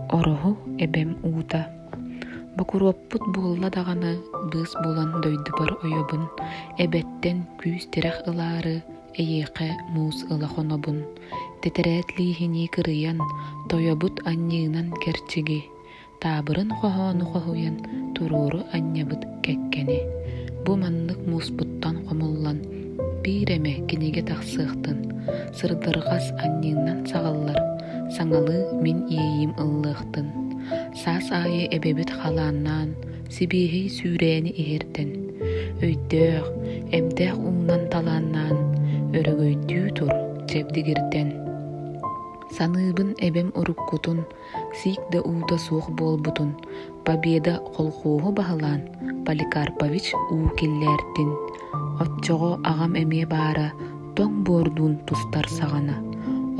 Ороһу эбэм уута Бокуруоппут буолла даҕаны быыс булан дойдубар ойобун, эбэттэн күүс-тирэх ылаары эйиэхэ муус ыла хонобун, тэтэрээт лииһинии кырыйан, тойобут анньыынан кэрчиги, таабырын хоһоону хоһуйан туруору анньабыт кэккэни. Бу маннык мууспуттан хомуллан, биир эмэ кинигэ тахсыахтын, сырдырҕас анньыынан саҕыллар, саҥалыы мин иэйиим ыллыахтын. Саас аайы эбэбит халааннаан, сибиэһэй сүүрээни иһэрдэн, өйдөөх, эмтээх уунан талааннаан, өрөгөйдүү тур чэбдигирдэн. Саныыбын эбэм уруккутун, сиик да уута суох буолбутун, Победа колхуоһу баһылаан, Поликарпович уу киллээртин. Оччоҕо аҕам эмиэ баара тоҥ буордуун тустар саҕана,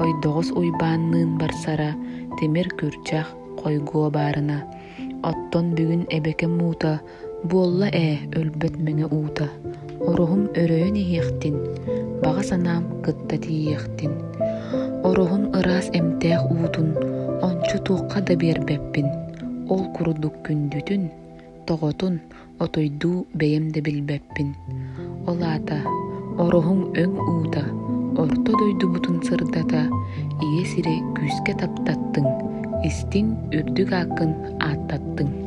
Ойдоҕос Уйбаанныын барсара, тимир күрдьэх хойгуо баарына. Оттон бүгүн эбэкэм уута буолла ээ өлбөт мэҥэ уута, Ороһум өрөйөн иһиэхтин, баҕа санаам кытта тиийиэхтин. Ороһум ыраас эмтээх уутун ончу туохха да биэрбэппин, ол курдук күндүтүн, тоҕотун отойдуу бэйэм да билбэппин. Ол аата ороһуҥ өҥ уута орто дойдубутун сырдата, ийэ сири күүскэ таптаттыҥ, истиҥ үрдүк ааккын ааттаттыҥ.